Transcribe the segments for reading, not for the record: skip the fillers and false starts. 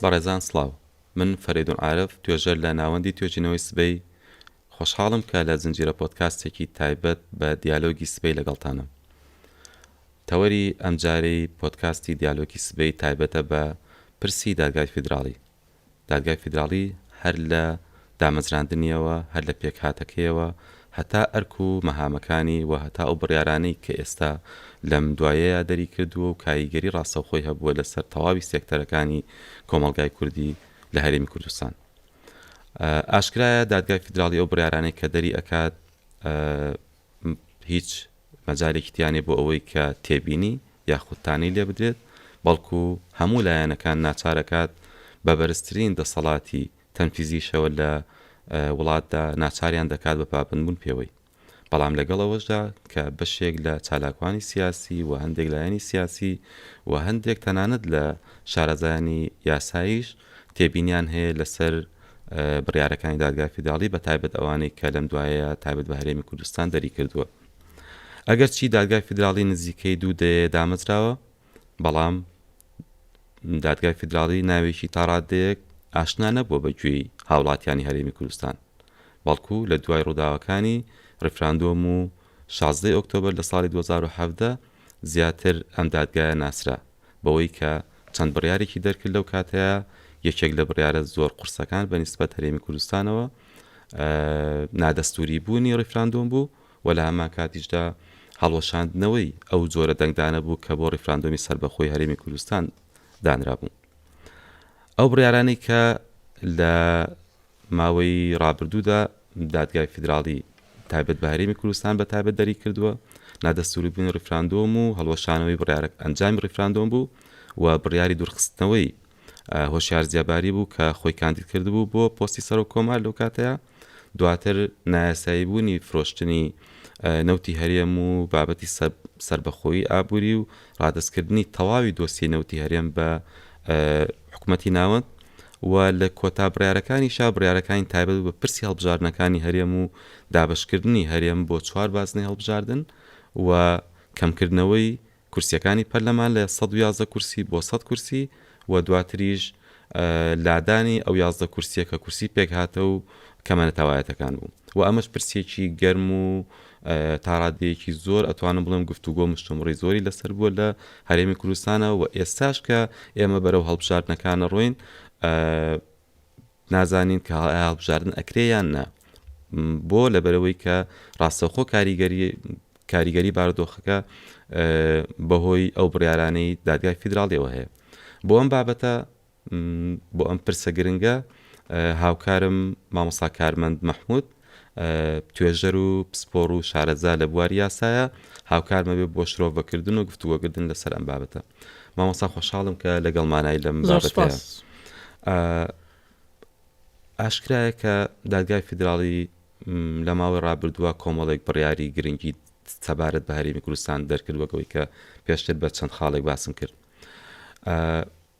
بەڕێزان سڵاو. من فەرەیدون عارف، توێژەر لە ناوەندی توێژینەوەی سبەی، خۆشحاڵم کە لە زنجیرە پۆدکاستێکی تایبەت بە دیالۆگی سبەی لەگەڵتانم. تەوەری ئەمجارەی پۆدکاستی دیالۆگی سبەی تایبەتە بە پرسی دادگای فیدراڵی. دادگای فیدراڵی هەر لە دامەزراندنیەوە، هەر لە پێکهاتەکەیەوە هەتا ئەرک و مەهامەکانی و هەتا ئەو بڕیارانەی کە ئێستا لەم دوایەیا دەریکردووە و کاریگەری ڕاستەوخۆی هەبووە لەسەر تەواوی سێکتەرەکانی کۆمەڵگای کوردی لە هەرێمی کوردستان. ئاشکرایە دادگای فیدراڵی ئەو بڕیارانەی کە دەری ئەکات هیچ مەجالێکی تیا نیە بۆ ئەوەی کە تێبینی یاخود تانەی لێ بدرێت، بەڵکو هەموو لایەنەکان ناچار ئەکات بە بەرزترین دەسەڵاتی تەنفیزیشەوە لە وڵاتدا ناچاریان دەکات بە پابەندبوون پێوەی. بەڵام لەگەڵ ئەوەشدا کە بەشێک لە چالاکوانی سیاسی و هەندێک لایەنی سیاسی و هەندێک تەنانەت لە شارەزایانی یاساییش تێبینیان هەیە لەسەر بڕیارەکانی دادگای فیدراڵی بە تایبەت ئەوانەی کە لەم دوایەیە تایبەت بە هەرێمی کوردستان دەریکردووە. ئەگەرچی دادگای فیدراڵی نزیکەی دوو دەیەیە دامەزراوە، بەڵام دادگای فیدراڵی ناوێکی تا ڕادەیەک ئاشنا نەبووە بە گوێی هاوڵاتیانی هەرێمی کوردستان، بەڵکو لە دوای ڕووداوەکانی ڕیفراندۆم و 16 ئۆکتۆبەر لە ساڵی 2017 زیاتر ئەم دادگایە ناسرا. بەوەی کە چەند بڕیارێکی دەرکرد لەو کاتەیا، یەکێک لە بڕیارە زۆر قورسەکان بە نیسبەت هەرێمی کوردستانەوە نادەستووری بوونی ڕیفراندۆم بوو و لە هەمان کاتیشدا هەڵوەشاندنەوەی ئەو جۆرە دەنگدانە بوو کە بۆ ڕیفراندۆمی سەربەخۆی هەرێمی کوردستان دانرابوو. ئەو بڕیارانەی کە لە ماوەی ڕابردوودا دادگای فیدراڵی تایبەت بە هەرێمی کوردستان بە تایبەت دەری کردووە، نادەستووری بوونی ڕیفراندۆم و هەڵوەشانەوەی بڕیارە ئەنجامی ڕیفراندۆم بوو و بڕیاری دوورخستنەوەی هۆشیار زیاباری بوو کە خۆی کاندید کردبوو بۆ پۆستی سەرۆک کۆمار لەو کاتەیە دواتر نایاسایی بوونی فرۆشتنی نەوتی هەرێم و بابەتی سەربەخۆیی ئابووری و ڕادەستکردنی تەواوی دۆسیەی نەوتی هەرێم بە حکومەتی ناوەند و لە کۆتا بڕیارەکانیشا بڕیارەکانی تایبەت بە پرسی هەڵبژاردنەکانی هەرێم و دابەشکردنی هەرێم بۆ چوار بازنەی هەڵبژاردن و کەمکردنەوەی کورسیەکانی پەرلەمان لە 111 کورسی بۆ 100 کورسی و دواتریش لادانی ئەو 11 کورسیە کە کورسی پێکهاتە و کەمە نەتەوایەتەکان بوو و ئەمەش پرسیەکی گەرم و تاڕادەیەکی زۆر ئەتوانم بڵێم گفتوگۆ مشتومڕی زۆری لەسەر بووە لە هەرێمی کوردستانە و ئێستاش کە ئێمە بەرەو هەڵبژاردنەکانە ڕۆین نازانین کە هەڵبژاردن ئەکرێ یان نا بۆ لەبەرەوەی کە ڕاستەوخۆ کاریگەری کاریگەری بارودۆخەکە بەهۆی ئەو بڕیارانەی دادگای فیدراڵیەوە هەیە بۆ ئەم بابەتە بۆ ئەم پرسە گرنگە هاوکارم مامۆستا کارمەند مەحمود توێژەر و پسپۆڕ و شارەزا لە بواری یاسایە هاوکارمە بێ بۆ شرۆڤەکردن و گفتوگۆکردن لەسەر ئەم بابەتە مامۆستا خۆشحاڵم کە لەگەڵ مانای لەم بابەتەیە ئاشکرایە کە دادگای فیدراڵی لە ماوەی ڕابردووە کۆمەڵێک بڕیاری گرنگی سەبارەت بە هەرێمی کوردستان دەرکرد وەکەوەی کە پێشتر بە چەند خاڵێک باسم کرد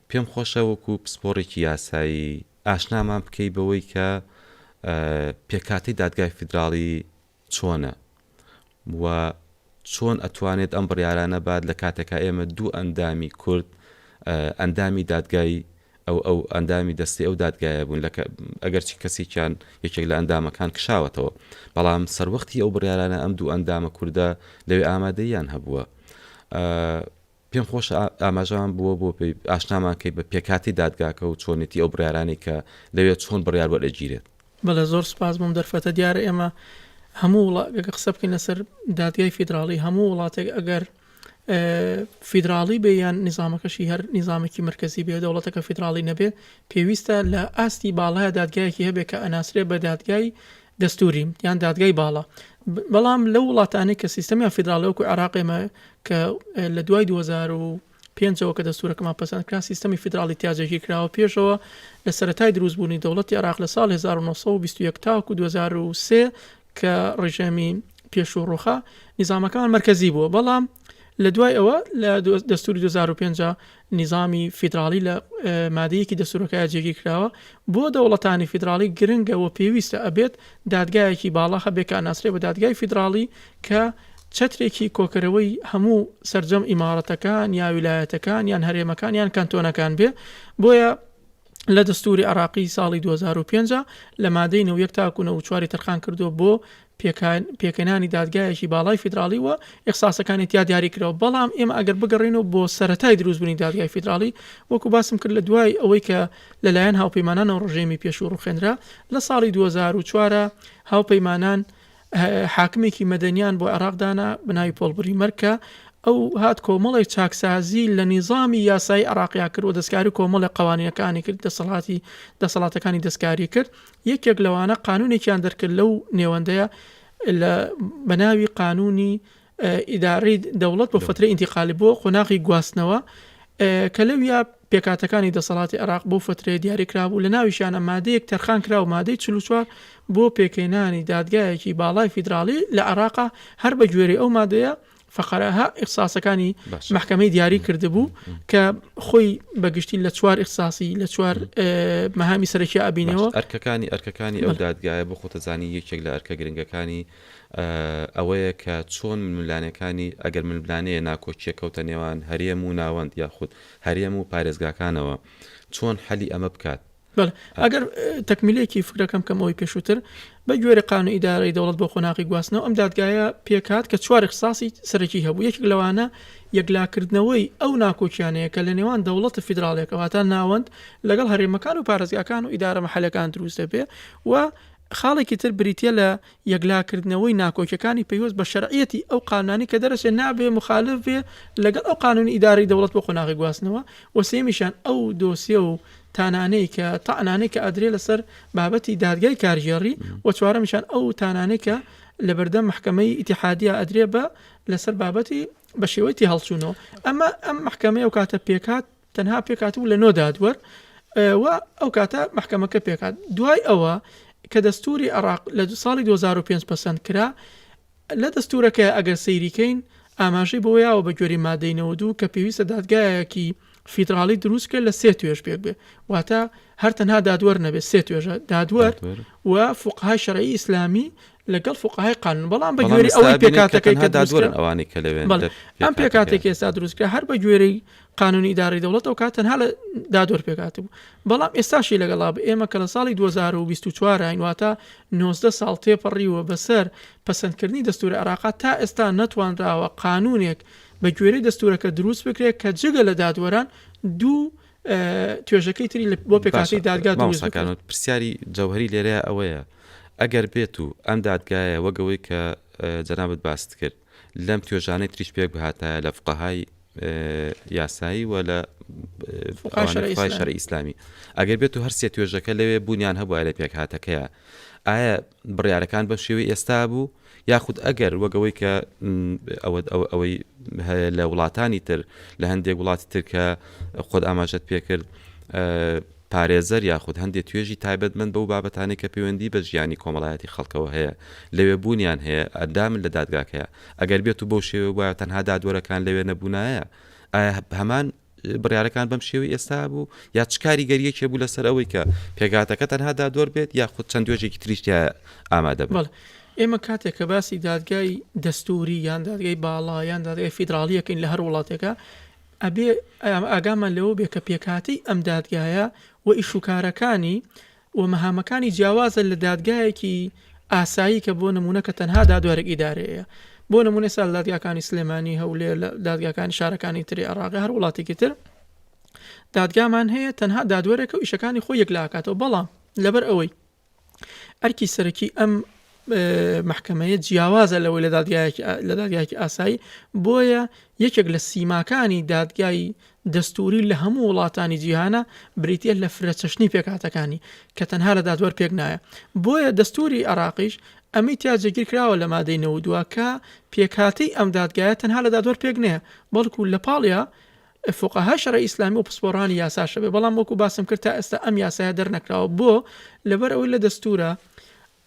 پێم خۆشە وەکو پسپۆڕێکی یاسایی ئاشنامان بکەی بەوەی کە پێکهاتەی دادگای فیدراڵی چۆنە و چۆن ئەتوانێت ئەم بڕیارانە بات لە کاتێکا ئێمە دوو ئەندامی کورد ئەندامی دادگای ئەو ئەو ئەندامی دەستی ئەو دادگایە بوون لە ئەگەرچی کەسێکیان یەکێک لە ئەندامەکان کشاوەتەوە بەڵام سەروەختی ئەو بڕیارانە ئەم دوو ئەندامە کوردە لەوێ ئامادەیان هەبووە. پێم خۆشە ئاماژەمان بووە بۆ پێی ئاشنامان کەی بە پێکهاتەی دادگاکە و چۆنێتی ئەو بڕیارانەی کە لەوێ چۆن بڕیار وەرئەگیرێت. بەڵێ زۆر سوپاس بۆم دەرفەتە دیارە ئێمە هەموو وڵا گەر قسە بکەین لەسەر دادگای فیدراڵی هەموو وڵاتێک ئەگەر فیدراڵی بێ یان نیزامەکەشی هەر نیزامێکی مرکزی بێ دەوڵەتەکە فیدراڵی نەبێ پێویستە لە ئاستی باڵای دادگایەکی هەبێ کە ئەناسرێ بە دادگای دەستوری یان دادگای باڵا بەڵام لەو وڵاتانەی کە سیستەمیان فیدراڵی وەکو عێراق ئێمە کە لە دوای 2005 ەوە کە دەستورەکەمان پەسەند کرا سیستەمی فیدراڵی تیا جێگیر کراوە پێشەوە لە سەرەتای دروستبوونی دەوڵەتی عێراق لە ساڵ 1921 تاوەکو 2003 کە ڕژێمی پێشوو ڕوخا نیزامەکەمان مەرکەزی بووە بەڵام لە دوای ئەوە لە دەستوری 2005 نیزامی فیدراڵی لە مادەی یەکی دەستوورەکەیا جێگیر کراوە، بۆ دەوڵەتانی فیدراڵی گرنگە و پێویستە ئەبێت دادگایەکی باڵا هەبێ کە ئەناسرێ بە دادگای فیدراڵی کە چەترێکی کۆکەرەوەی هەموو سەرجەم ئیماڕەتەکان یا ویلایەتەکان یان هەرێمەکان یان کانتۆنەکان بێ بۆیە. لە دەستوری عێراقی ساڵی 2005 لە مادەی 91 تاکو 94 ی تەرخان کردووە بۆ پێکهێنانی دادگایەکی باڵای فیدراڵی و ئیخساسەکانی تیا دیاری کراوە، بەڵام ئێمە ئەگەر بگەڕێینەوە بۆ سەرەتای دروستبوونی دادگای فیدراڵی وەکو باسم کرد لە دوای ئەوەی کە لەلایەن هاوپەیمانانەوە ڕژێمی پێشوو ڕوخێنرا لە ساڵی 2004 هاوپەیمانان حاکمێکی مەدەنیان بۆ عێراق دانا بە ناوی پۆڵ بریمەر کە ئەو هات کۆمەڵێک چاکسازی لە نیزامی یاسایی عێراقیا کرد و دەستکاری کۆمەڵێک قوانینەکانی کرد دەسەڵاتی دەسەڵاتەکانی دەستکاری کرد یەکێک لەوانە قانونێکیان دەرکرد لەو نێوەندەیە لە بە ناوی قانونی ئیدارەی دەوڵەت بۆ فترەی ئینتیقالی بۆ قۆناغی گواستنەوە کە لەویا پێکاتەکانی دەسەڵاتی عێراق بۆ فترەیە دیاری کرابوو لە ناویشیانە مادەیەک تەرخان کرا و مادەی 44 بۆ پێکهێنانی دادگایەکی باڵای فیدراڵی لە عێراقا هەر بە گوێرەی ئەو مادەیە فەقەرەها ئیخساسەکانی مەحکەمەی دیاری کردبوو کە خۆی بەگشتی لە چوار ئیخساسی لە چوار مەهامی سەرەکی ئەبینەوە ئەرکەکانی ئەرکەکانی ئەو دادگایە بۆ خۆتەزانی یەکێک لە ئەرکە گرنگەکانی ئەوەیە کە چۆن ململانێکانی ئەگەر ململانێیە ناکۆکییە کەوتە نێوان هەرێم و ناوەند یاخود هەرێم و پارێزگاکانەوە چۆن حەلی ئەمە بکات؟ بەڵێ ئەگەر تەکمیلێکی فکرەکەم کەم ئەوەی پێشووتر بە گوێرە قانون ئیدارەی دەوڵەت بۆ قۆناغی گواستنەوە ئەم دادگایە پێکهات کە چوار اختصاصی سەرەکی هەبوو یەکێک لەوانە یەکلاکردنەوەی ئەو ناکۆکیانەیە کە لە نێوان دەوڵەتە فیدراڵیەکە واتە ناوەند لەگەڵ هەرێمەکان و پارێزگاکان و ئیدارە مەحەلەکان دروست دەبێ و خاڵێکی تر بریتیە لە یەکلاکردنەوەی ناکۆکیەکانی پەیوەست بە شەرعیەتی ئەو قانونانەی کە دەرەچێ نابێ موخالف بێ لەگەڵ ئەو قانونی ئیدارەی دەوڵەت بۆ قۆناغی گواستنەوە و سێیەمیشیان ئەو دۆسیە و تانانەی کە تەعنانەی کە ئەدرێ لەسەر بابەتی دادگای کارگێڕی و چوارەمیشیان ئەو تانانەی کە لەبەردەم مەحکەمەی ئیتیحادیە ئەدرێ بە لەسەر بابەتی بە شێوەی تێهەڵچوونەوە ئەمە ئەم مەحکەمەیە ئەو کاتە پێکهات تەنها پێکهاتبوو لە نۆ دادوەر و ئەو کاتە مەحکەمەکە پێکهات دوای ئەوە کە دەستوری عێراق لە ساڵی 2005 پەسەند کرا لە دەستورەکە ئەگەر سەیری کەین ئاماژەی بەوە یاوە بە گوێرەی مادەی 92 کە پێویستە دادگایەکی فیدراڵی دروست کرد لە سێ توێژ پێک بێ واتە هەر تەنها دادوەر نەبێت سێ توێژە دادوەر و فوقهای شەرعی ئیسلامی لەگەڵ فوقهای قانون بەڵام بە گوێرەی ئەوەی پێکهاتەکەی کە دادوەرن ئەوانەی کە لەوێن ئەم پێکهاتەی کە ئێستا دروست کرا هەر بە گوێرەی قانونی ئیدارەی دەوڵەت ئەو کات تەنها لە دادوەر پێکهاتبوو بەڵام ئێستاشی لەگەڵا بێ ئێمە کە لە ساڵی 2024 ین واتە 19 ساڵ تێپەڕیوە بەسەر پەسەندکردنی دەستوری عێراقا تا ئێستا نەتوانراوە قانونێک بە گوێرەی دەستورەکە دروست بکرێت کە جگە لە دادوەران دوو توێژەکەی تری بۆ پێکهاتەی دادگا دروست بکرێت. پرسیاری جەوهەری لێرەیە ئەوەیە ئەگەر بێت و ئەم دادگایە وەک ئەوەی کە جەنابت باست کرد لەم توێژانەی تریش پێک بهاتایە لە فقەهای یاسایی و لە فقهای شەرعی ئیسلامی ئەگەر بێت و هەر سێ توێژەکە لەوێ بوونیان هەبوایە لە پێکهاتەکەیە ئایا بڕیارەکان بەم شێوەی ئێستا بوو یاخود ئەگەر وەک ئەوەی کە ئەوەی هەیە لە وڵاتانی تر لە هەندێک وڵاتی تر کە خۆت ئاماژەت پێکرد پارێزەر یاخود هەندێک توێژی تایبەتمەند بەو بابەتانەی کە پەیوەندی بە ژیانی کۆمەڵایەتی خەڵکەوە هەیە لەوێ بوونیان هەیە ئەندامن لە دادگاکەیە ئەگەر بێت و بەو شێوە وایە تەنها دادوەرەکان لەوێ نەبوونایە ئایا هەمان بڕیارەکان بەم شێوەی ئێستا بوو یا چ کاریگەریەکی هەبوو لەسەر ئەوەی کە پێکهاتەکە تەنها دادوەر بێت یاخود چەند توێژێکی تریش تیا ئامادە بن؟ بەڵێ ئێمە کاتێک کە باسی دادگای دەستووری یان دادگای باڵا یان دادگای فیدراڵی ئەکەین لە هەر وڵاتێکا ئەبێ ئاگامان لەوە بێ کە پێکهاتەی ئەم دادگایە و ئیشوکارەکانی و مەهامەکانی جیاوازە لە دادگایەکی ئاسایی کە بۆ نموونە کە تەنها دادوەرێک ئیدارەیە بۆ نموونە ئێستا لە دادگاکانی سلێمانی هەولێر لە دادگاکانی شارەکانی تری عێراق هەر وڵاتێکی تر دادگامان هەیە تەنها دادوەرێکە و ئیشەکانی خۆی یەکلاکاتەوە بەڵام لەبەر ئەوەی ئەرکی سەرەکی ئەم مەحکەمەیە جیاوازە لەوەی لە دادگایەکی لە دادگایەکی ئاسایی بۆیە یەکێک لە سیماکانی دادگای دەستووری لە هەموو وڵاتانی جیهانا بریتییە لە فرەچەشنی پێکهاتەکانی کە تەنها لە دادوەر پێک نایە بۆیە دەستووری عێراقیش ئەمەی تیا جێگیر کراوە لە مادەی 92 کە پێکهاتەی ئەم دادگایە تەنها لە دادوەر پێک نەیە بەڵکو لە پاڵیا فوقەهای شەرعی ئیسلامی و پسپۆڕانی یاساش هەبێ بەڵام وەکو باسم کرد تا ئێستا ئەم یاسایە دەرنەکراوە بۆ لەبەر ئەوەی لە دەستوورە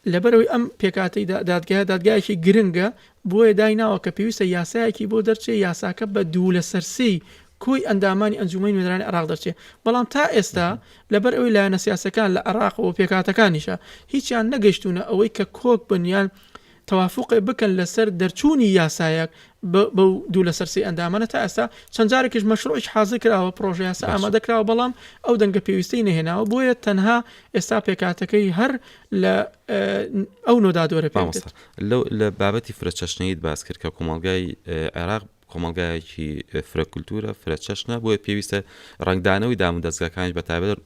لەبەرئەوەی ئەم پێکهاتەی دادگایە دادگایەکی گرنگە، بۆیە دایناوە کە پێویستە یاسایەکی بۆ دەرچێ، یاساکە بە دوو لەسەر سێی کۆی ئەندامانی ئەنجوومەنی نوێنەرانی عێراق دەرچێ، بەڵام تا ئێستا لەبەرئەوەی لایەنە سیاسیەکان لە عێراق و پێکهاتەکانیشە هیچیان نەگەیشتوونە ئەوەی کە کۆک بن یان تەوافوقێ بکەن لەسەر دەرچوونی یاسایەک بەو دوو لەسەر سێی ئەندامانە تا ئێستا چەند جارێکیش مەشروعیش حازر کراوە پڕۆژە یاسا باشە. ئامادە کراوە بەڵام ئەو دەنگە پێویستەی نەهێناوە بۆیە تەنها ئێستا پێکهاتەکەی هەر لە ئەو نۆ دادوەرە پێک مامۆستا دێت. لەو لە بابەتی فرەچەشنەییت باس کرد کە کۆمەڵگای عێراق کۆمەڵگایەکی فرە کولتوورە، فرە چەشنە، بۆیە پێویستە ڕەنگدانەوەی دامودەزگاکانیش بە تایبەت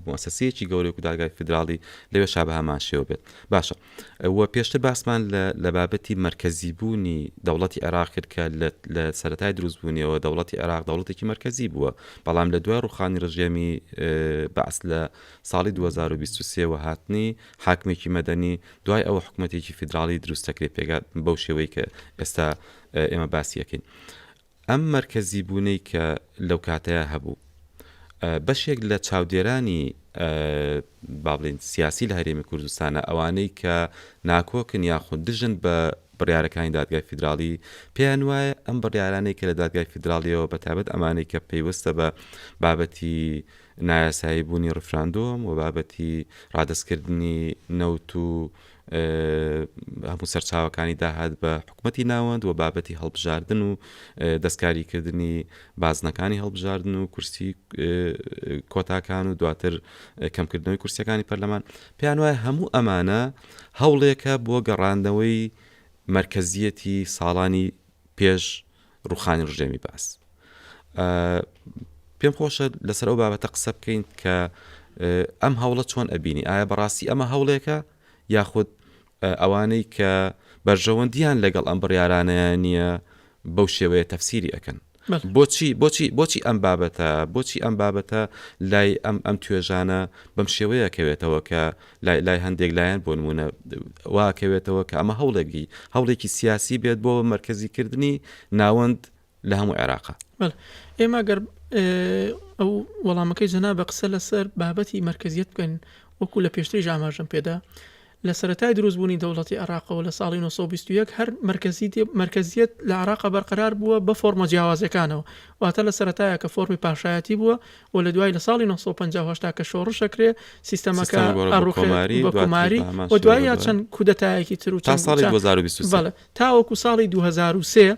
موئەسەسەیەکی گەورەی وەکو دادگای فیدراڵی لەوێشا بە هەمان شێوە بێت. باشە و پێشتر باسمان لە لە بابەتی مەرکەزی بوونی دەوڵەتی عێراق کرد کە لە لە سەرەتای دروست بوونیەوە دەوڵەتی عێراق دەوڵەتێکی مەرکەزی بووە بەڵام لە دوای ڕوخانی ڕژێمی بەعس لە ساڵی 2023 وە هاتنی حاکمێکی مەدەنی دوای ئەوە حکومەتێکی فیدراڵی دروست دەکرێت پێگات بەو شێوەی کە ئێستا ئێمە باسی ئەکەین ئەم مەرکەزی بوونەی کە لەو کاتەیا هەبوو بەشێک لە چاودێرانی با بڵێین سیاسی لە هەرێمی کوردستانە ئەوانەی کە ناکۆکن یاخود دژن بە بڕیارەکانی دادگای فیدراڵی پێیان وایە ئەم بڕیارانەی کە لە دادگای فیدراڵیەوە بە تایبەت ئەمانەی کە پەیوەستە بە بابەتی نایاسایی بوونی ڕیفراندۆم و بابەتی ڕادەستکردنی نەوت و هەموو سەرچاوەکانی داهات بە حکومەتی ناوەند و بابەتی هەڵبژاردن و دەستکاریکردنی بازنەکانی هەڵبژاردن و کورسی کۆتاکان و دواتر کەمکردنەوەی کورسیەکانی پەرلەمان پێیان وایە هەموو ئەمانە هەوڵێکە بۆ گەڕاندنەوەی مەرکەزیەتی ساڵانی پێش ڕوخانی ڕژێمی بەعس. پێم خۆشە لەسەر ئەو بابەتە قسە بکەین کە ئەم هەوڵە چۆن ئەبینی ئایا بەڕاستی ئەمە هەوڵێکە یاخود ئەوانەی کە بەرژەوەندیان لەگەڵ ئەم بڕیارانەیان نییە بەو شێوەیە تەفسیری ئەکەن بۆچی بۆچی بۆچی ئەم بابەتە بۆچی ئەم بابەتە لای ئەم ئەم توێژانە بەم شێوەیە کەوێتەوە کە لای لای هەندێک لایەن بۆ نمونە وا کەوێتەوە کە ئەمە هەوڵێکی هەوڵێکی سیاسی بێت بۆ مەرکەزی کردنی ناوەند لە هەموو عێراقا. بەڵێ ئێمە گەر ئەو وەڵامەکەی جەنابە قسە لەسەر بابەتی مەرکەزیەت بکەین وەکو لە پێشتریش ئاماژەم پێدا لە سەرەتای دروستبوونی دەوڵەتی عێراقەوە لە ساڵی 921 هەر مەرکەزیەت لە عێراقا بەرقەرار بووە بە فۆرمە جیاوازەکانەوە واتە لە سەرەتایە کە فۆرمی پاشایەتی بووە و لە دوای لە ساڵی 958 کە شۆڕش ئەکرێ سیستەمەکە ئەڕوخێ بە کۆماری و دوایە چەند کودەتایەکی تر و تا ساڵی 2023 بەڵێ تاوەکو ساڵی 2003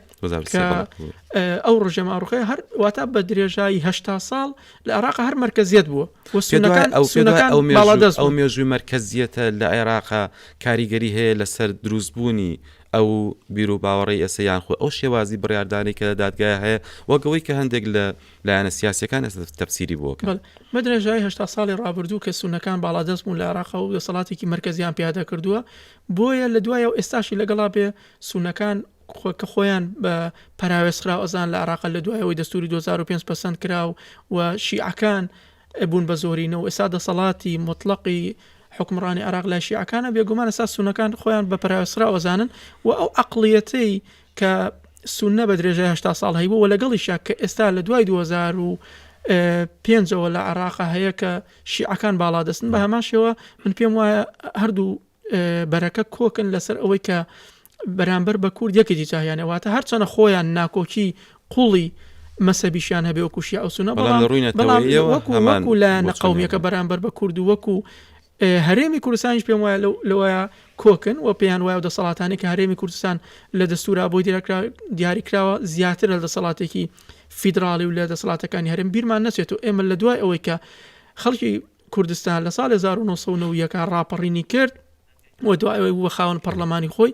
کە ئەو ڕژێمە ئەڕوخێ هەر واتە بە درێژایی 80 ساڵ لە عێراق هەر مەرکەزیەت بووە و سوننەکان ئەو سوننەکان باڵادەست ئەو مێژووی مەرکەزیەتە لە عێراق کاریگەری هەیە لەسەر دروستبوونی ئەو بیروباوەڕەی ئێستا یان خۆ ئەو شێوازی بڕیاردانەی کە لە دادگای هەیە وەک ئەوەی کە هەندێک لە لایەنە سیاسیەکان ئێستا تەفسیری بۆ کەن. بەڵێ. بە درێژایی 80 ساڵی ڕابردوو کە سوننەکان باڵادەست بوون لە عێراق و دەسەڵاتێکی مەرکەزیان پیادە کردووە بۆیە لە دوایەوە ئێستاشی لەگەڵا بێ سوننەکان کە خۆیان بە پەراوێزخراو ئەزان لە عێراق لە دوای ئەوەی دەستوری 2005 پەسەند کرا و شیعەکان بوون بە زۆرینە و ئێستا دەسەڵاتی موتڵەقی حوکمڕانی عێراق لای شیعەکانە بێگومان ئێستا سوننەکان خۆیان بە پەراوێزخراو ئەزانن و ئەو عەقڵیەتەی کە سوننە بە درێژای 80 ساڵ هەیبوو و لەگەڵیشیا کە ئێستا لە دوای 2005 ەوە لە عێراق هەیە کە شیعەکان باڵادەستن بە هەمان شێوە من پێم وایە هەردوو بەرەکە کۆکن لەسەر ئەوەی کە بەرامبەر بە کورد یەکێتی چاهیانە واتە هەرچەنە خۆیان ناکۆکی قوڵی مەسەبیشیان هەبێ وەکو شیعە و سوننە بەڵام لە ڕووی بەڵام نەتەوەییەوە وەکو هەمان وەکو لایەنە بۆچوونیان قەومیەکە هەیە. بەرامبەر بە کورد و وەکو هەرێمی کوردستانیش پێم وایە لەو لەوەیە کۆکن و پێیان وایە و دەسەڵاتانی کە هەرێمی کوردستان لە دەستورا بۆی دیاری کراوە زیاتر لە دەسەڵاتێکی فیدراڵی و لە دەسەڵاتەکانی هەرێم بیرمان نەچێت و ئێمە لە دوای ئەوەی کە خەڵکی کوردستان لە ساڵی 1990 ڕاپەڕینی کرد و دوای ئەوەی بوو بە خاوەن پەڕلەمانی خۆی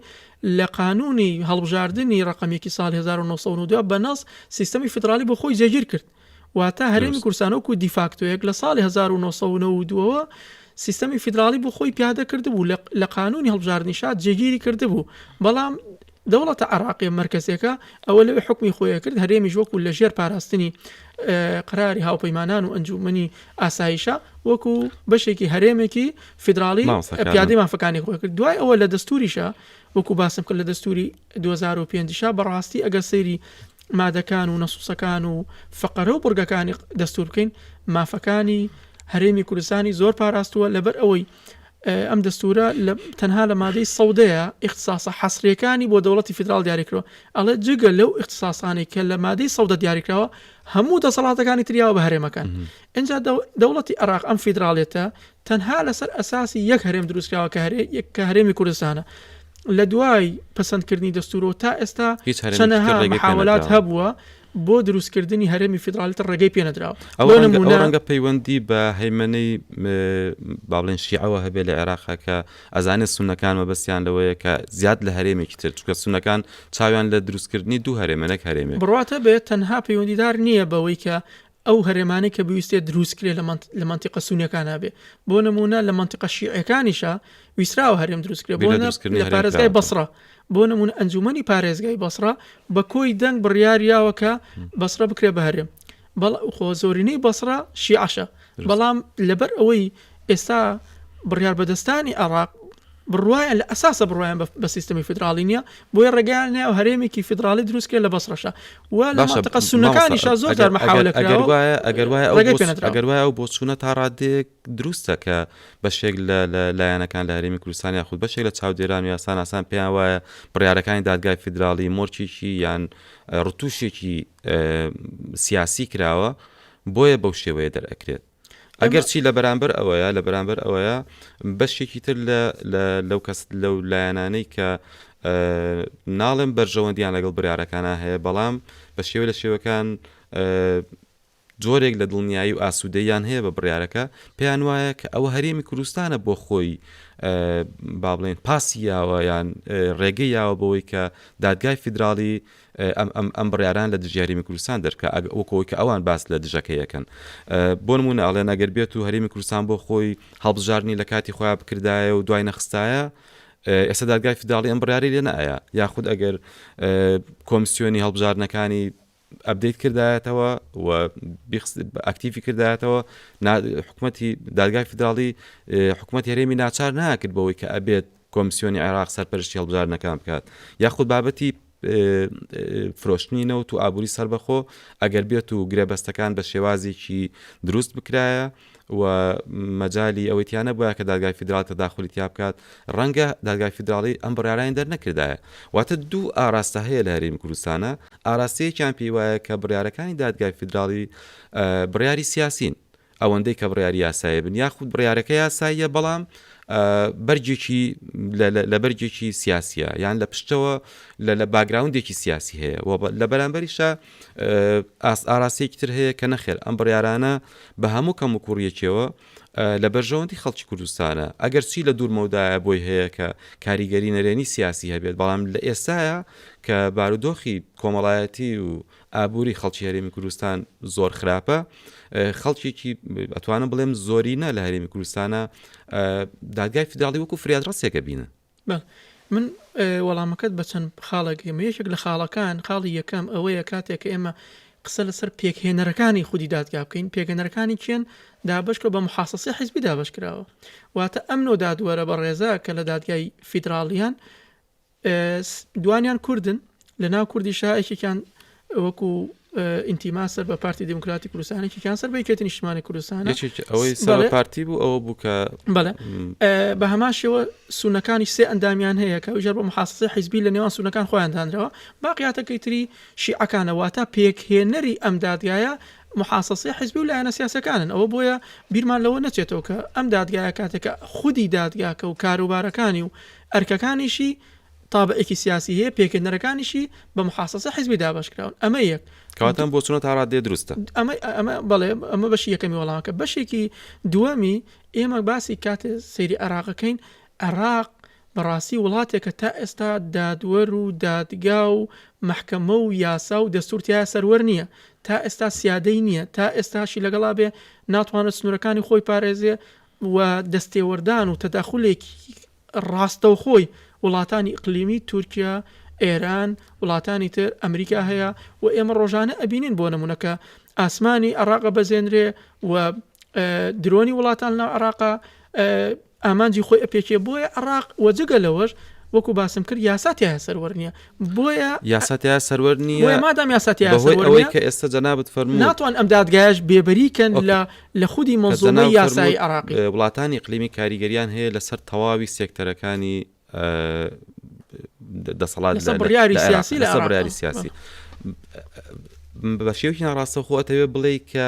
لە قانونی هەڵبژاردنی ڕەقەم یەکی ساڵی 1992 بە نەس سیستەمی فیدراڵی بۆ خۆی جێگیر کرد واتە هەرێمی کوردستان وەکو دیفاکتۆیەک لە ساڵی 1992ەوە سیستەمی فیدراڵی بۆ خۆی پیادە کردبوو لە قانونی هەڵبژاردنیشا جێگیری کردبوو بەڵام دەوڵەتە عێراقیە مەرکەزیەکە ئەوە لەوێ حوکمی خۆی ئەکرد، هەرێمیش وەکو لە ژێر پاراستنی قەراری هاوپەیمانان و ئەنجومەنی ئاسایشە وەکو بەشێکی هەرێمێکی فیدراڵی مامۆستا کاروان. پیادەی مافەکانی خۆی کرد دوای ئەوە لە دەستوریشا وەکو باسم کرد لە دەستوری 2005 شا بەڕاستی ئەگەر سەیری مادەکان و نەسوسەکان و فەقەرە و بڕگەکانی دەستور بکەین مافەکانی هەرێمی کوردستانی زۆر پاراستووە لەبەر ئەوەی ئەم دەستورە تەنها لە مادەی سەودەیە ئیختساسە حەسریەکانی بۆ دەوڵەتی فیدراڵ دیاریکرەوە ئەڵێ جگە لەو ئیختساسانەی کە لە مادەی سەودە دیاریکراوە هەموو دەسەڵاتەکانی تریاوە بە هەرێمەکان ئینجا دەوڵەتی عێراق ئەم فیدراڵێتە تەنها لەسەر ئەساسی یەک هەرێم دروستکراوە کە هەرێ کە هەرێمی کوردستانە. لە دوای پەسەندکردنی دەستوورەوە تا ئێستا چەنەها محاوەلات هەبووە بۆ دروستکردنی هەرێمی فیدراڵی تر ڕێگەی پێ نەدراوە. ئەو ڕەنگە ئەو ڕەنگە پەیوەندی بە هەیمەنەی با بڵێن شیعەوە هەبێ لە عێراقا کە ئەزانێ سوننەکان مەبەستیان لەوەیە کە زیاد لە هەرێمێکی تر چونکە سوننەکان چاویان لە دروستکردنی دوو هەرێمە نەک هەرێمێک. بڕوات هەبێ تەنها پەیوەندیدار نییە بەوەی کە ئەو هەرێمانەی کە بویستێ دروست کرێ لە مەنتیقە سونیەکانا بێ بۆ نمونە لە مەنتیقە شیعەکانیشا ویستراوە هەرێم دروست کرێ بۆ لە پارێزگای بەسڕە بۆ نمونە ئەنجومەنی پارێزگای بەسڕە بە کۆی دەنگ بڕیاریاوە کە بەسڕە بکرێ بە هەرێم بەڵ خۆ زۆرینەی بەسڕە شیعەشە بەڵام لەبەر ئەوەی ئێستا بڕیار بەدەستانی عێراق بڕوایان لە ئەساسە بڕوایان بە سیستەمی فیدراڵی نییە بۆیە ڕێگەیان نایە و هەرێمێکی فیدراڵی دروست کرێت لە بەسڕەشە و لە باشە مەنتیقە مامۆستا سوننەکانیشا زۆر جار ئەگەر ئەگەر مەحاولە ئەگەر کراوە و وایە ئەگەر وایە ئەو ڕێگەی بۆ پێ نەدراوە. ئەگەر وایە ئەو بۆچوونە تا ڕادەیەک دروستە کە بەشێک لە لە لایەنەکان لە هەرێمی کوردستان یاخود بەشێک لە چاودێران و یاساناسان پێیان وایە بڕیارەکانی دادگای فیدراڵی مۆرکێکی یان ڕتوشێکی سیاسی کراوە بۆیە بەو شێوەیە دەرئەکرێت. ئەگەرچی لە بەرامبەر ئەوەیە لە بەرامبەر ئەوەیە بەشێکی تر لە لەو کەس لەو لایەنانەی کە ناڵێم بەرژەوەندیان لەگەڵ بڕارەکانە هەیە بەڵام بە شێوە لە شێوەکان جۆرێک لە دڵنیایی و ئاسوودەیان هەیە بە بڕارەکە پێیان وایە کە ئەوە هەرێمی کوردستانە بۆ خۆی با بڵێن پاسی یاوە یان ڕێگەی یاوە بەوەی کە دادگای فیدراڵی ئەم ئەم ئەم بڕیاران لە دژی هەرێمی کوردستان دەرکا ئەگ وەکو ئەوەی کە ئەوان باس لە دژەکەی ئەکەن بۆ نموونە ئەڵێن ئەگەر بێت و هەرێمی کوردستان بۆ خۆی هەڵبژاردنی لە کاتی خۆیان بکردایە و دوای نەخستایە ئێستا دادگای فیدراڵی ئەم بڕیاری لێ نەئەیا یاخود ئەگەر کۆمسیۆنی هەڵبژاردنەکانی ئەبدەیت کردایەتەوە و ئەکتیفی کردایەتەوە حکوومەتی دادگای فیدراڵی حکوومەت هەرێمی ناچار ناکرد بەوەی کە ئەبێت کۆمسیۆنی عێراق سەرپەرشتی هەڵبژاردنەکان بکات یاخود بابەتی فرۆشتنی نەوت و ئابووری سەربەخۆ ئەگەر بێت و گرێبەستەکان بە شێوازێکی دروست بکرایە و مەجای ئەوەی تیانە بووە کە دادگای فیدراڵ تەداخلی تیا بکات ڕەنگە دادگای فیدراڵی ئەم بڕیارانی دەرنەکردایە واتە دوو ئاراستە هەیە لە هەرێمی کوردستانە ئاراستەیەکیان پێی وایە کە بڕیارەکانی دادگای فیدراڵی بڕیاری سیاسین ئەوەندەی کە بڕیاری یاسایی بن یاخود بڕیارەکە یاساییە بەڵام بەرگێکی لە بەرگێکی سیاسیە یان لە پشتەوە لە background ێکی سیاسی هەیە و لە بەرامبەریشە ئاراستەیەکی تر هەیە کە نەخێر ئەم بڕیارانە بە هەموو کەم و کوڕیەکیەوە لە بەرژەوەندی خەڵکی کوردستانە ئەگەر چی لە دوور مەودایە بۆی هەیە کە کاریگەری نەرێنی سیاسی هەبێت بەڵام لە ئێستاە کە بارودۆخی کۆمەڵایەتی و ئابووری خەڵکی هەرێمی کوردستان زۆر خراپە خەڵکێکی ئەتوانم بڵێم زۆرینە لە هەرێمی کوردستانە دادگای فیدراڵی وەکو فریادڕەسێکە بینن. من وەڵامەکەت بە چەند خاڵێک ئێمە یەکێک لە خاڵەکان خاڵی یەکەم ئەوەیە کاتێک کە ئێمە قسە لەسەر پێکهێنەرەکانی خودی دادگا بکەین پێکهێنەرەکانی کێن دابەشکە بە محاسەسی حیزبی دابەش کراوە واتە ئەم نۆ دادوەرە بەڕێزە کە لە دادگای فیدراڵیان دوانیان کوردن لە ناو کوردیشا یەکێکیان وەکو ئینتیما سەر بە پارتی دیموکراتی کوردستان یەکێکیان سەر بە یەکێتی نیشتمانی کوردستان ئەوەی سەر پارتی بوو ئەوە بوو کە بەڵێ بە هەمان شێوە سونەکانی سێ ئەندامیان هەیە کە ئەویش بە محاسەسەی حیزبی لە نێوان سونەکان خۆیان دانراوە باقیاتەکەی تری شیعەکانە واتە پێکهێنەری ئەم دادگایە محاسەسەی حیزبی و لایەنە سیاسەکانن ئەوە بۆیە بیرمان لەوە نەچێتەوە کە ئەم دادگایە کاتێکە خودی دادگاکە و کاروبارەکانی و ئەرکەکانیشی تابعێکی سیاسی هەیە، پێکهێنەرەکانیشی بە محاسەسە حیزبی دابەشکراون. ئەمە یەک. کەواتە ئەم بۆچوونە تا ڕادەیە دروستە. ئەمە ئەمە بەڵێ ئەمە بەشی یەکەمی وەڵامەکە. بەشێکی دووەمی ئێمە باسی کاتێ سەیری عێراق ئەکەین، عێراق بەڕاستی وڵاتێکە تا ئێستا دادوەر و دادگا و مەحکەمە و یاسا و دەستوور تیایا سەروەر نییە. تا ئێستا سیادەی نییە. تا ئێستاشی لەگەڵا بێ ناتوانێت سنوورەکانی خۆی پارێزێ و دەستێوەردان و تەداخولێکی ڕاستەوخۆی وڵاتانی ئیقلیمی، تورکیا، ئێران، وڵاتانی تر، ئەمریکا هەیە و ئێمە ڕۆژانە ئەبینین بۆ نموونە کە ئاسمانی عێراق ئەبەزێنرێ و درۆنی وڵاتان لەناو عێراقا ئامانجی خۆی ئەپێکێ بۆیە عێراق و جگە لەوەش وەکو باسم کرد یاسا تیایا سەروەر نییە بۆیە یاسا تیایا سەروەر نییە بۆیە مادام یاسا تیایا بەهۆی سەروەر ئەوەی نییە کە ئێستا جەنابت فەرمووت ناتوان ئەم دادگایەش بێبەری کەن ئۆکەی لە لە خودی کە مەنزومەی جەناب یاسایی فەرمووت عێراقی. وڵاتانی ئیقلیمی کاریگەریان هەیە لەسەر تەواوی سێکتەرەکانی دەسەڵات لەسەر لە بڕیاری لە عێراق سیاسی لە لەسەر عێراق بڕیاری سیاسی. بە شێوەیەکی ناڕاستەوخۆ ئەتەوێ بڵێی کە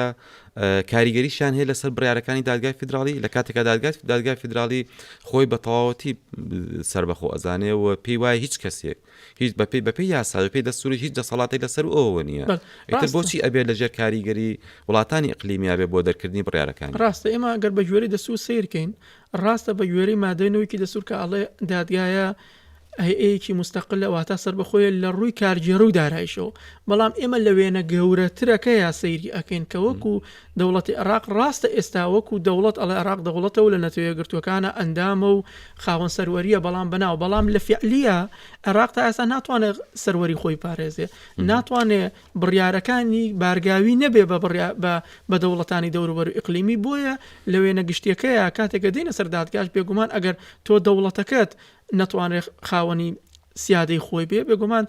کاریگەریشیان هەیە لەسەر بڕیارەکانی دادگای فیدراڵی لە کاتێکا دادگای دادگای فیدراڵی خۆی بە تەواوەتی سەربەخۆ ئەزانێ و پێی وایە هیچ کەسێک هیچ بەپێی بەپێی یاسا بەپێی دەستوری هیچ دەسەڵاتێک لەسەر ئەوەوە نییە ئیتر بۆچی ئەبێ لەژێر کاریگەری وڵاتانی ئیقلیمیا بێ بۆ دەرکردنی بڕیارەکانی؟ ڕاستە ئێمە گەر بە گوێرەی دەستور سەیر کەین ڕاستە بە گوێرەی مادەی نەوەکی دەستور کە ئەڵێ دادگایە هەیئەیەکی موستەقلە واتە سەربەخۆیە لە ڕووی کارگێڕی و دارایشەوە، بەڵام ئێمە لە وێنە گەورەترەکەیا سەیری ئەکەین کە وەکو دەوڵەتی عێراق ڕاستە ئێستا وەکو دەوڵەت ئەڵێ عێراق دەوڵەتە و لە نەتەوە یەکگرتووەکانە ئەندامە و خاوەن سەروەرییە بەڵام بەناو بەڵام لە فیعلییا عێراق تا ئێستا ناتوانێ سەروەری خۆی بپارێزێ ناتوانێ بڕیارەکانی بارگاوی نەبێ بە بڕیا بە بە دەوڵەتانی دەوروبەر و ئیقلیمی بۆیە لە وێنە گشتیەکەیا کاتێک کە دێینە سەر دادگاش بێگومان ئەگەر تۆ دەوڵەتەکەت نەتوانێت خاوەنی سیادەی خۆی بێ بێگومان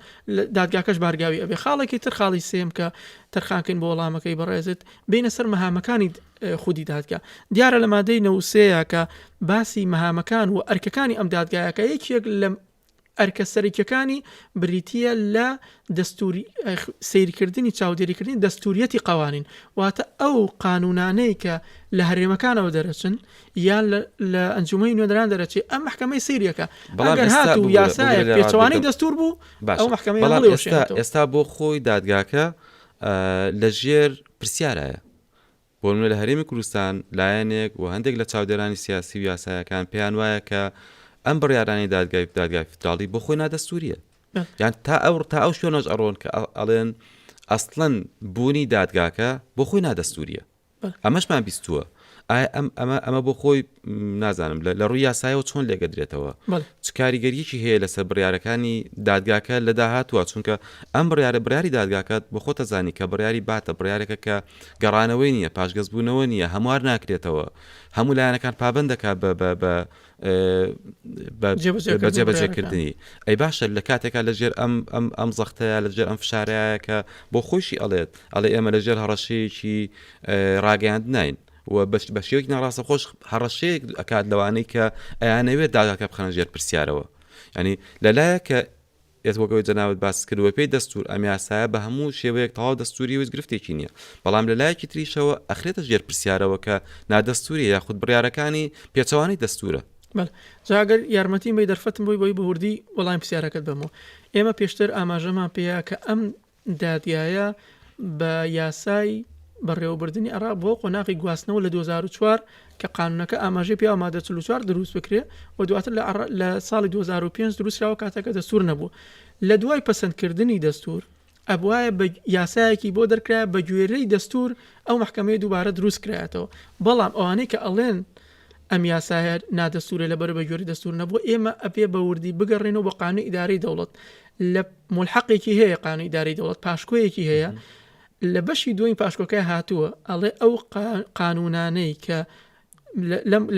دادگاکەش بارگاوی ئەبێ خاڵێکی تر خاڵی سێم کە تەرخانکەین بۆ وەڵامەکەی بەڕێزت بینە سەر مەهامەکانی خودی دادگا دیارە لە مادەی نەوسەیە کە باسی مەهامەکان و ئەرکەکانی ئەم دادگایەکە یەکێک لە ئەرکە سەرەکیەکانی بریتییە لە دەستوری سەیرکردنی چاودێریکردنی دەستوریەتی قەوانین واتە ئەو قانونانەی کە لە هەرێمەکانەوە دەرەچن یان لە ئەنجومەنی نوێنەران دەرەچێ ئەم مەحکەمەی سەیریەکە بەڵام ئەگەر ئێستا هاتوو ببورە ببورە یاسایەک لێ پێچەوانەی ڕادگرم دەستور بوو باشە ئەو مەحکەمەیە بەڵام ئێستا هەڵیوەشێنێتەوە. ئێستا بۆ خۆی دادگاکە لە ژێر پرسیارایە بۆ نمونە لە هەرێمی کوردستان لایەنێک و هەندێک لە چاودێرانی سیاسی و یاسایەکان پێیان وایە کە ئەم بڕیارانەی دادگای دادگای فیدراڵی بۆ خۆی نادەستوریە یان تا ئەو تا ئەو شوێنەش ئەڕۆن کە ئەڵێن ئەسڵەن بوونی دادگاکە بۆ خۆی نادەستوریە ئەمەشمان بیستووە ئایا ئەم ئەمە ئەمە بۆ خۆی نازانم لە ڕووی یاسایەوە چۆن لێگەدرێتەوە چ کاریگەریەکی هەیە لەسەر بڕیارەکانی دادگاکە لە داهاتووە چونکە ئەم بڕیارە بڕیاری دادگاکە بۆ خۆتە زانی کە بڕیاری باتە بڕیارێکە کە گەڕانەوەی نییە پاشگەزبوونەوە نییە هەموار ناکرێتەوە هەموو لایەنەکان پابەند دەکات بە بە بە بە جێبەجێکردنی ئەی باشە لە کاتێکا لە ژێر ئەم ئەم ئەم زەختەیە لە ژێر ئەم فشارەیە کە بۆ خۆشی ئەڵێت ئەڵێ ئێمە لە ژێر هەڕەشەیەکی ڕاگەیاندنین و بە شێوەیەکی ناڕاستەخۆش هەڕەشەیەک ئەکات لەوانەی کە ئەیانەوێت دادگاکە بخەنە ژێر پرسیارەوە ینی لەلایە کە ئێت وەک ئەوەی جەنابت باست کرد بەپێی دەستوور ئەم یاسایە بە هەموو شێوەیەک تەواو دەستووریە و هیچ گرفتێکی نییە، بەڵام لە لایەکی تریشەوە ئەخرێتە ژێر پرسیارەوە کە نادەستووریە یاخود بڕیارەکانی پێچەوانەی دەستوورە. بەڵێ. جا ئەگەر یارمەتیم بەی دەرفەتم بۆی بۆی بە وردی وەڵامی پرسیارەکەت بەمەوە. ئێمە پێشتر ئاماژەمان پێیا کە ئەم دادگایە بە یاسای بەڕێوەبردنی عێراق بۆ قۆناغی گواستنەوە لە 2004 کە قانونەکە ئاماژەی پێ مادە 44 دروست بکرێ و دواتر لە لە ساڵی 2005 دروستراوە کاتەکە دەستور نەبوو لە دوای پەسەندکردنی دەستور ئەبوایە بە یاسایەکی بۆ دەرکرایە بە گوێرەی دەستور ئەو مەحکەمەیە دووبارە دروست کرایەتەوە بەڵام ئەوانەی کە ئەڵێن ئەم یاسایە نادەستورە لەبەر بە گوێرەی دەستور نەبووە ئێمە ئەبێ بە وردی بگەڕێنەوە بۆ قانونی ئیدارەی دەوڵەت لە مولحەقێکی هەیە قانونی ئیدارەی دەوڵەت پاشکۆیەکی هەیە لە بەشی دووەمی پاشکۆکە هاتووە ئەڵێ ئەو قانونانەی کە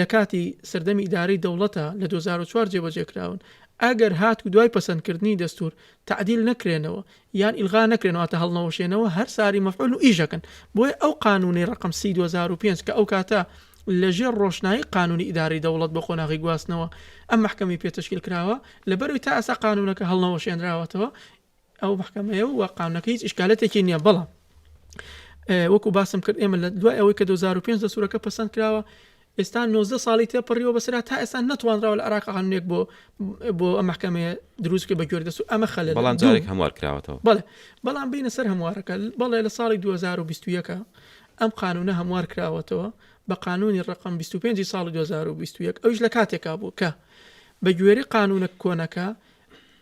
لە کاتی سەردەمی ئیدارەی دەوڵەتە لە 2004 جێبەجێ کراون ئەگەر هات و دوای پەسەندکردنی دەستور تەعدیل نەکرێنەوە یان ئیلغا نەکرێن واتە هەڵنەوەشێنەوە هەر ساری مەفعول و ئیشەکەن بۆیە ئەو قانونەی ڕەقەم سی 2005 کە ئەو کاتە لەژێر ڕۆشنایی قانونی ئیدارەی دەوڵەت بۆ قۆناغی گواستنەوە ئەم مەحکەمەی پێ تەشکیل کراوە لەبەرئەوەی تا ئێستا قانونەکە هەڵنەوەشێنراوەتەوە ئەو مەحکەمەیە و قانونەکە هیچ ئیشکالەتێکی نییە بەڵام وەکو باسم کرد ئێمە لە دوای ئەوەی کە 2005 دەستورەکە پەسەند کراوە ئێستا 19 ساڵی تێپەڕیوە بەسەرا تا ئێستا نەتوانراوە لە عێراق قانونێک بۆ بۆ ئەم مەحکەمەیە دروست بکرێت بە گوێرەی دەستور ئەمە خەلەلە بەڵام جارێک هەموار کراوەتەوە. بەڵێ بەڵام بینە سەر هەموارەکە بەڵێ لە ساڵی 2021 ئەم قانونە هەموار کراوەتەوە بە قانونی ڕەقەم 25 ی ساڵی 2021 ئەویش لە کاتێکا بوو کە بە گوێرەی قانونە کۆنەکە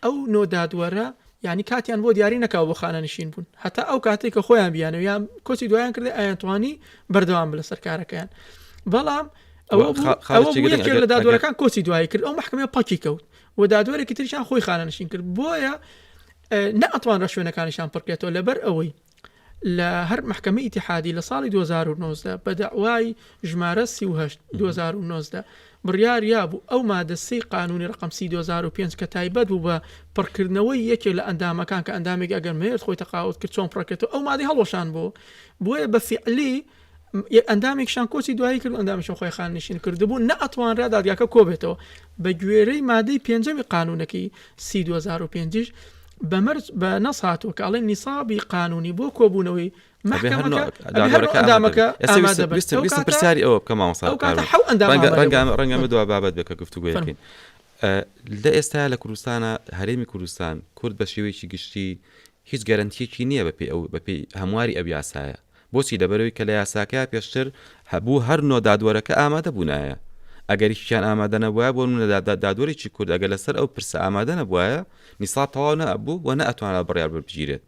ئەو نۆ دادوەرە یانی کاتیان بۆ دیاری نەکاوە بۆ خانەنشین بوون هەتا ئەو کاتێک کە خۆیان بیانەوە یان کۆچی دوایان کردی ئەیانتوانی بەردەوام بن لەسەر کارەکەیان بەڵام ئەوە ئەوە یەکێک لە دادوەرەکان کۆچی دوایی کرد ئەو مەحکەمەیە پەکی کەوت و دادوەرێکی تریشان خۆی خانەنشین کرد بۆیە نەئەتوانرا شوێنەکانیشان پڕکرێتەوە لەبەر ئەوەی لە هەر مەحکەمەی ئیتیحادی لە ساڵی 2019 بە دەعوای ژمارە 38 2019 بڕیار یابوو ئەو مادە سێی قانونی ڕەقەم سی 2005 کە تایبەت بوو بە پڕکردنەوەی یەکێک لە ئەندامەکان کە ئەندامێک ئەگەر مرد خۆی تەقاوت کرد چۆن پڕکرێتەوە ئەو مادەی هەڵوەشاندبوو بۆیە بە فیعلی ئەندامێکشان کۆچی دوایی کرد و ئەندامێکشان خۆی خانەنشین کردبوو نەئەتوانرا دادگاکە کۆبێتەوە بە گوێرەی مادەی پێنجەمی قانونەکەی سی 2005 یش. بە مەرج بە نەس هاتووە کە ئەڵێن نیسابی قانونی بۆ کۆبوونەوەی مەحکەمەکە ئەبێ هەر نۆ ئەندامەکە ئامادە بن. ویستم ویستم پرسیاری ئەوە بکەم مامۆستا ئەو کاتە حەو ئەندام ڕەنگە ڕەنگە ڕەنگە ئەمە دوا بابەت بێ کە گفتوگۆی بکەین. لە ئێستا لە کوردستانە هەرێمی کوردستان کورد بە شێوەیەکی گشتی هیچ گەرەنتیەکی نییە بەپێی ئەو بەپێی هەمواری ئەو یاسایە بۆچی لەبەرئەوەی کە لە یاساکەیا پێشتر هەبوو هەر نۆ دادوەرەکە ئامادە بوونایە ئەگەر یەکێکیان ئامادە نەبوایە بۆ نمونە دادوەرێکی کورد ئەگەر لەسەر ئەو پرسە ئامادە نەبوایە نیساب تەواو نەئەبوو و نەئەتوانرا بڕیار بگیرێت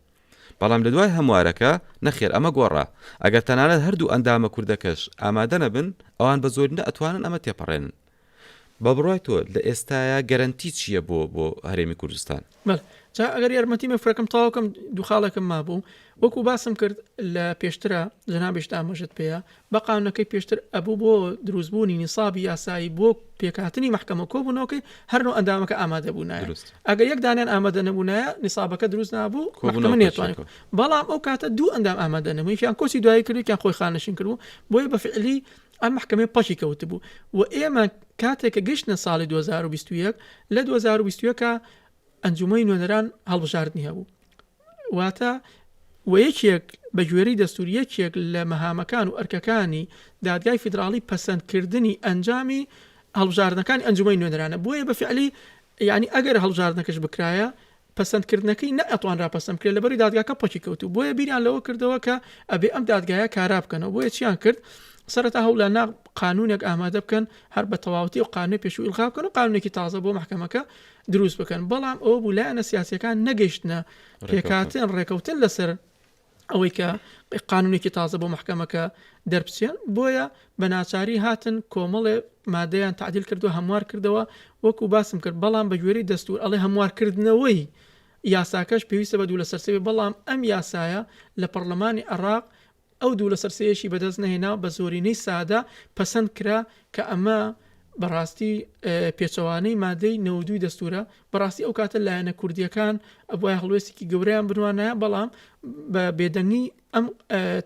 بەڵام لە دوای هەموارەکە نەخێر ئەمە گۆڕا ئەگەر تەنانەت هەردوو ئەندامە کوردەکەش ئامادە نەبن ئەوان بە زۆرینە ئەتوانن ئەمە تێپەڕێنن بە بڕوای تۆ لە ئێستایا گەرەنتی چییە بۆ بۆ هەرێمی کوردستان؟ بەڵێ جا ئەگەر یارمەتی مەفرەکەم تەواو کەم دوو خاڵێکم مابوو وەکو باسم کرد لە پێشترا جەنابیشت ئاماژەت پێیە بە قانونەکەی پێشتر ئەبوو بۆ دروستبوونی نیسابی یاسایی بۆ پێکهاتنی مەحکەمە کۆبوونەوەکەی هەر نۆ ئەندامەکە ئامادە بوونایە دروست. ئەگەر یەک دانیان ئامادە نەبوونایە نیسابەکە دروست نابوو مەحکەمە کۆبوونەوە نەیەتوانی پەکیەکەوت. بەڵام ئەو کاتە دوو ئەندام ئامادە نەبوون یەکیان کۆچی دوایی کرد یەکیان خۆی خانەنشین کردبوو بۆیە بە فعلی ئەم مەحکەمەیە پەکی کەوتبوو و ئێمە کاتێک کە گەیشتنە ساڵی 2021 لە 2021 ئەنجومەنی نوێنەران هەڵبژاردنی هەبوو واتە و یەکێک بە گوێرەی دەستور یەکێک لە مەهامەکان و ئەرکەکانی دادگای فیدراڵی پەسەندکردنی ئەنجامی هەڵبژاردنەکانی ئەنجومەنی نوێنەرانە بۆیە بە فعلی یعنی ئەگەر هەڵبژاردنەکەش بکرایە پەسەندکردنەکەی نەئەتوانرا پەسەند بکرێت لەبەری دادگاکە پەکی کەوتوو بۆیە بیریان لەوە کردەوە کە ئەبێ ئەم دادگایە کارا بکەنەوە بۆیە چیان کرد سەرەتا هەوڵیان نا قانونێک ئامادە بکەن هەر بە تەواوەتی ئەو قانونەی پێشوو ئیلغا بکەن و قانونێکی تازە بۆ مەحکەمەکە دروست بکەن بەڵام ئەوە بوو لایەنە سیاسیەکان نەگەیشتنە پێکهاتن ڕێکەوتن لەسەر ئەوەی کە قانونێکی تازە بۆ مەحکەمەکە دەربچێن بۆیە بە ناچاری هاتن کۆمەڵێ مادەیان تعدیل کردو هەموار کردەوە وەکو باسم کرد بەڵام بە گوێرەی دەستور ئەڵێ هەموارکردنەوەی یاساکەش پێویستە بە دوو لەسەر سێ بەڵام ئەم یاسایە لە پەڕلەمانی عێراق ئەو دوو لەسەر سێیەشی بەدەست نەهێنا بە زۆرینەی سادە پەسەند کرا کە ئەمە بەڕاستی پێچەوانەی مادەی 92 دەستورە بەڕاستی ئەو کاتە لایەنە کوردیەکان ئەبوایە هەڵوێستێکی گەورەیان بنوانایە بەڵام بە بێدەنگی ئەم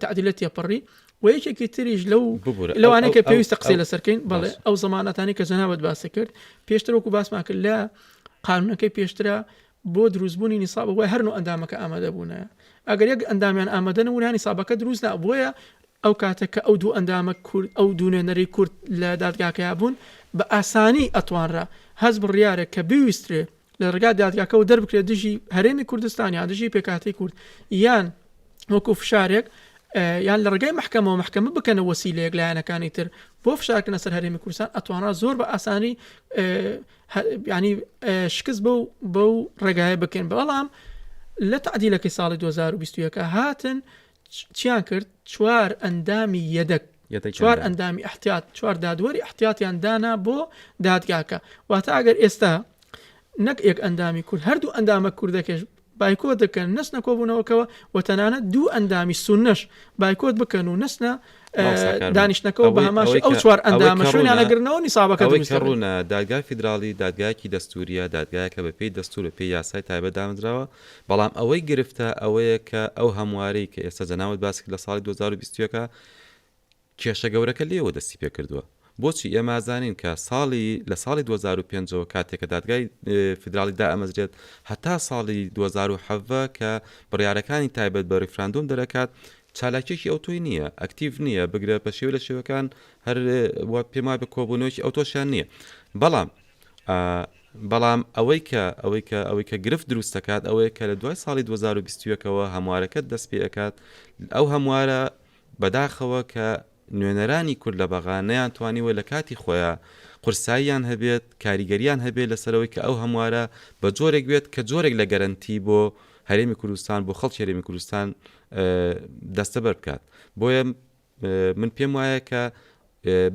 تعدیلە تێپەڕی و یەکێکی تریش لەو لەوانەیە کە پێویستە قسەی لەسەرکەین بەڵێ ئەو زەمانەتانی کە جەنابەت باسی کرد پێشتر وەکو باسمان کرد لە قانونەکەی پێشترە بۆ دروستبوونی نیساب وای هەر نۆ ئەندامەکە ئامادە بوونایە ئەگەر یەک ئەندامیان ئامادە نەبوونایە نیسابەکە دروست نا بۆیە ئەو کاتە کە ئەو دوو ئەندامە کورد ئەو دوو نوێنەرەی کورد لە دادگاکەیا بوون بە ئاسانی ئەتوانرا هەست بڕیارێک کە بویسترێ لە ڕێگا دادگاکەوە دەربکرێت دژی هەرێمی کوردستان یان دژی پێکهاتەی کورد یان وەکو فشارێک یان لە ڕێگای مەحکەمەوە مەحکەمە بکەنە وەسیلەیەک لایەنەکانی تر بۆ فشارکردنە سەر هەرێمی کوردستان ئەتوانرا زۆر بە ئاسانی ینی شکست بەو بەو ڕێگایە بکەن بەڵام لە تعدیلەکەی ساڵی 2021 هاتن چیان کرد چوار ئەندامی یەدەک چوار ئەندامی احتیاط چوار دادوەری احتیاطیان دانا بۆ دادگاکە واتە ئەگەر ئێستا نەک یەک ئەندامی کورد هەردوو ئەندامە کوردەکەش بایکۆت دەکەن نەچنە کۆبوونەوەکەوە و تەنانەت دوو ئەندامی سوننەش بایکۆت بکەن و نەچنە دانیشتنەکەوە بە هەمان شێوە ئەو چوار ئەندامە شوێنیان ئەگرنەوە نیسابەکە دروست دەبێت. ئەوەی کە ڕوونە دادگای فیدراڵی دادگایەکی دەستوورییە، دادگایەکە بە پێی دەستوور بە پێی یاسای تایبەت دامەزراوە، بەڵام ئەوەی گرفتە ئەوەیە کە ئەو هەموارەی کە ئێستا جەنابت باست کرد لە ساڵی 2021 کێشە گەورەکە لێوە دەستی پێکردووە. بۆچی؟ ئێمە ئەزانین کە ساڵی لە ساڵی 2005 ەوە کاتێک کە دادگای فیدراڵی دائەمەزرێت هەتا ساڵی 2017 کە بڕیارەکانی تایبەت بە ڕیفراندۆم دەرەکات چالاکیەکی ئەوتۆی نییە، ئەکتیڤ نییە، بگرە بە شێوە لە شێوەکان هەر وا پێم وایە کۆبوونەوەیەکی ئەوتۆشیان نییە. بەڵام بەڵام ئەوەی کە ئەوەی کە ئەوەی کە گرفت دروست دەکات ئەوەیە کە لە دوای ساڵی 2021 ەوە هەموارەکە دەست پێ ئەکات ئەو هەموارە بەداخەوە کە نوێنەرانی کورد لە بەغا نەیانتوانیوە لە کاتی خۆیا قورساییان هەبێت، کاریگەریان هەبێت لەسەر ئەوەی کە ئەو هەموارە بە جۆرێک بێت کە جۆرێک لە گەرەنتی بۆ هەرێمی کوردستان، بۆ خەڵکی هەرێمی کوردستان دەستەبەر بکات. بۆیە من پێم وایە کە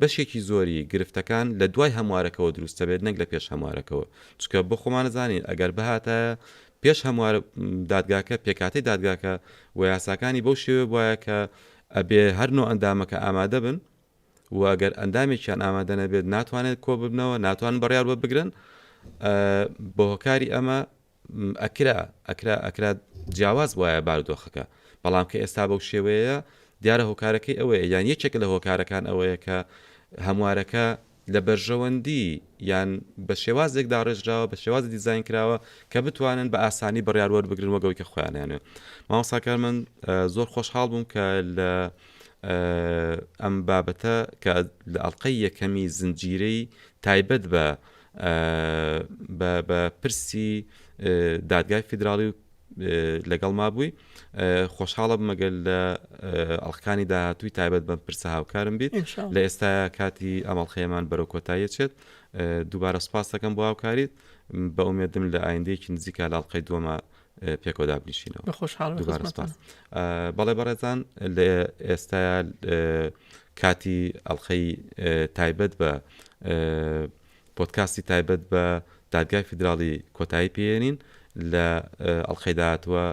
بەشێکی زۆری گرفتەکان لە دوای هەموارەکەوە دروست دەبێت نەک لە پێش هەموارەکەوە، چونکە بۆ خۆمان ئەزانین ئەگەر بهاتایە پێش هەموار دادگاکە، پێکهاتەی دادگاکە و یاساکانی بەو شێوەیە بوایە کە ئەبێ هەر نۆ ئەندامەکە ئامادە بن و ئەگەر ئەندامێکیان ئامادە نەبێت ناتوانێت کۆ ببنەوە، ناتوانن بڕیار وەربگرن. بە هۆکاری ئەمە ئەکرا ئەکرا ئەکرا جیاواز بوایە بارودۆخەکە، بەڵام کە ئێستا بەو شێوەیەیە دیارە هۆکارەکەی ئەوەیە یان یەکێکە لە هۆکارەکان ئەوەیە کە هەموارەکە. لە بەرژەوەندی یان بە شێوازێک داڕێژراوە بە شێوازی دیزاین کراوە کە بتوانن بە ئاسانی بڕیار وەربگرن وەک ئەوەی کە خۆیان ئەیانەوێت. مامۆستا کارمەند زۆر خۆشحاڵ بووم کە لە ئەم بابەتە کە لە ئەڵلقەی یەکەمی زنجیرەی تایبەت بە بە پرسی دادگای فیدراڵی و لەگەڵ مابووی خۆشحاڵە بمەگەر لە ئەڵلقانی داهاتووی تایبەت بەم پرسە هاوکارم بیت لە ئێستا کاتی ئەمەڵخەیەمان بەرەو کۆتاییە چێت دووبارە سپاس دەکەم بۆ هاوکاریت بە ئومێدم لە ئایندەیەکی نزیکا لە ئەڵلقەی دووەمە پێکەوە دابنیشینەوە دووبارە سپاس بەڵێ بەڕێزان لە ئێستا کاتی ئەڵلقەی تایبەت بە پۆدکاستی تایبەت بە دادگای فیدراڵی کۆتایی پێێنین لە ئەڵلقەی داهاتووە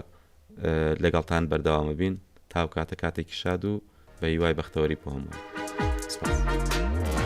لەگەڵتان بەردەوامەبین تاو کاتە کاتێکی شاد و بە هیوای بەختەوەری بۆ هەمووان. سپاس.